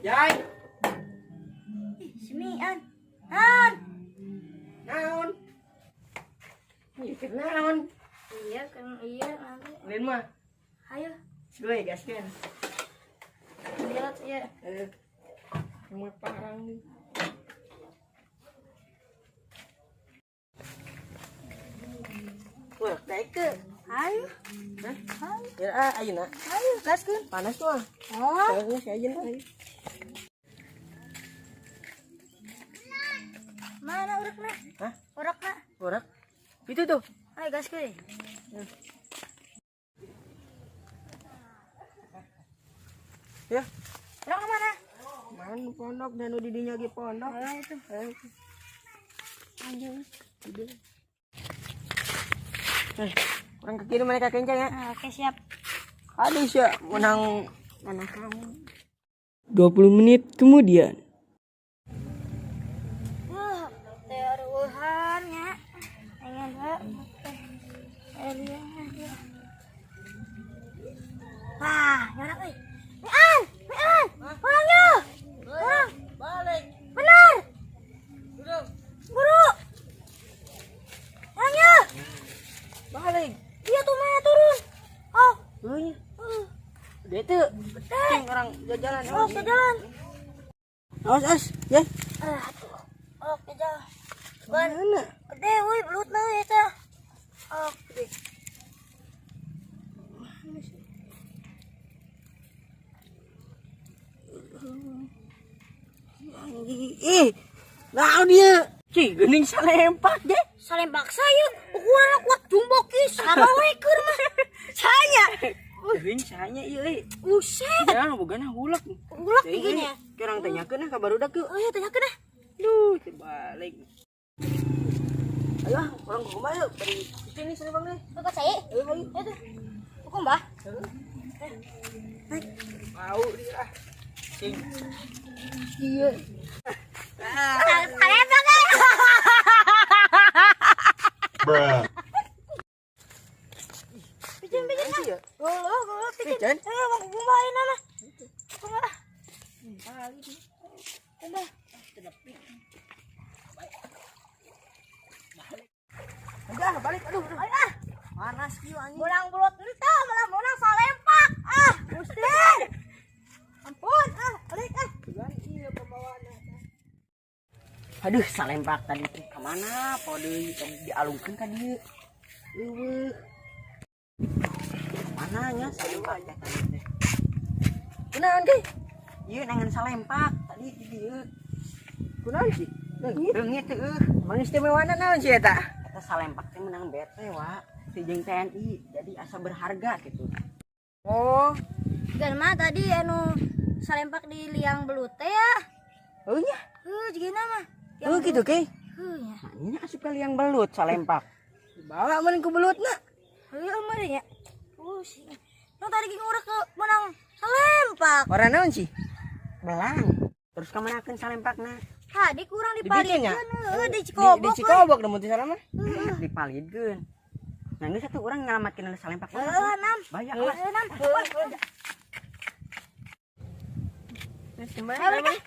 Jai, Ih, si Mian. An. Naon? Ih, keur naon? Iya, kan iya nanti. Lain mah. Ayo, Gue gaskeun. lihat ya. Eh. Mau parang nih. Wah, daek ke. Ayo, Hah? ayo, Ya, ah, ayeuna. ayo, gaskeun. Panas mah. Oh, Terus aja nih. Mana urekna? Hah? Urekna. Borak. Itu tuh. Ayo gaskeun. Ya. Urek mana? Mana pondok dan di dinya ge pondok. Oh, itu. Eh, Ayo. Eh, orang ke kiri mereka kencang ya. Ah, oke, siap. Aduh sih, menang mana kamu. 20 menit kemudian. Wah, teh eueuhan nya. Pengen we. Eh, lihat ya. Wah, nyorak euy. Mian, Mian. Pulang yuk. Pulang. Balik. Benar. Duduk. Buru. Pulang yuk. Balik. Dia tuh mana turun. Oh. Lu nya. Udah itu. Cing orang jalan. Oh, ke jalan. Awas, awas. Ya. Ah, tuh. Oh, ke jalan. Ban. Mana? Gede euy, belutna euy eta. Oh, gede. Ih. Nah dia. Cing, geuning salempak deh. Salempak saya ukuran kuat jumbo kis sama we keur mah. Saya. Geuning sanya ieu euy. Buset. Jangan bogana hulek. Hulek tiganya. Kurang tanyakeun ah ka barudak yeuh. Oh iya, tanyakeun ah. Duh, terbalik. Ayo ah, orang ke rumah yuk. Bari sini sini bang deh. Kok saya? Ayo, ayo. Itu. Hukum, Bah. Bau dia ah. Sing. Iya. Salempak eh. Bruh. Pijen, pijen. Sih ya. Oh, oh, oh, pijen. Pijen. Ayo, bang kumaha ini mah. Kumaha? Kumaha? Udah, balik. Aduh, aduh. Ayo ah. Panas kieu anjing. Menang belut entah malah menang salempak. Ah, Gusti. Ampun, ah, balik ah. Iya pembawaannya. Aduh, salempak tadi teh ka mana? Po deui tadi dialungkeun ka dieu. Eueuh. Mana nya salempak teh tadi teh? Kunaon deui? Ieu nengan salempak tadi di dieu. Kunaon sih? Leungit teh eueuh. Emang istimewana naon sih eta? Eta salempak teh menang BT wa. Ti jeung TNI, jadi asa berharga gitu. Oh, Gan mah tadi anu salempak di liang belut teh ya. heuh nya. Heuh, jigana mah. Heuh gitu ke. Heuh nya. Nah, asup ka liang belut salempak. Dibawa mun ku belutna. Heuh mah nya. Oh, sih. Nu tadi ge ngurek ke menang salempak. Warna naon sih? Belang. Terus kamanakeun salempakna? Tadi kurang Dibikin nya? dipalidkeun heuh di Cikobok. Di Cikobok da mun teu salah mah. Dipalidkeun. Nah, geus satu urang nyelamatkeun salempak. Heuh, nam. Banyak Heuh, lah. nam. Terus gimana? Ayo, balik ah.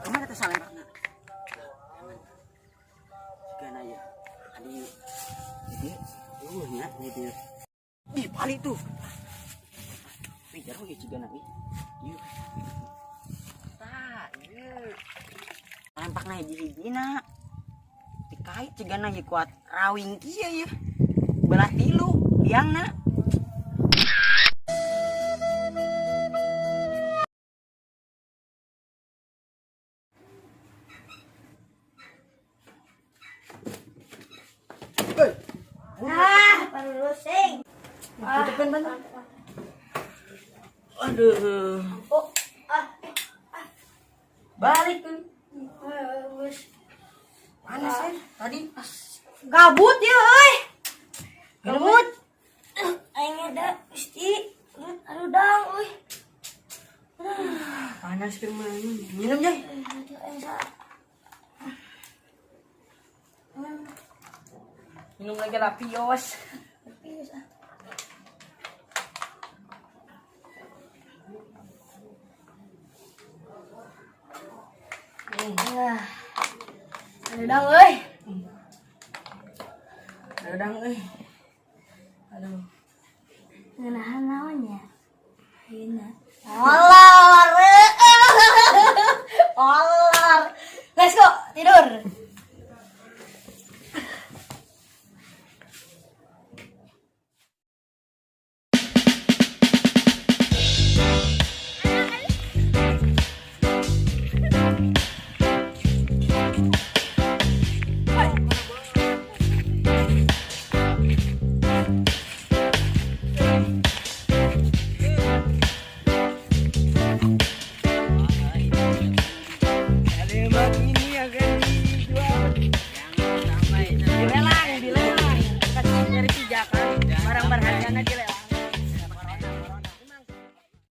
Kemana teh salempakna? Sigana ya. Tadi jadi eueuh nya di dieu. Ih, pali tuh. Ih, jaro ya cigana ih. Ieu. Tah, ieu. Salempakna hiji-hijina. Dikait cigana ieu kuat rawing kieu ieu. Belah tilu liangna. Ah, baru sing. Tutupin bantu. Aduh. Oh, ah, Balik tuh. geus. Panas kan tadi. Gabut ya, euy. Gabut. Aing ada Gusti. Aduh dang euy. Panas ke mana? Minum, Jay. Aduh, aing Minum lagi lah pios. Pios ah. Udang euy. Aduh. Ngenahan naonnya? Ayeuna. Molor. Molor. Let's go, tidur.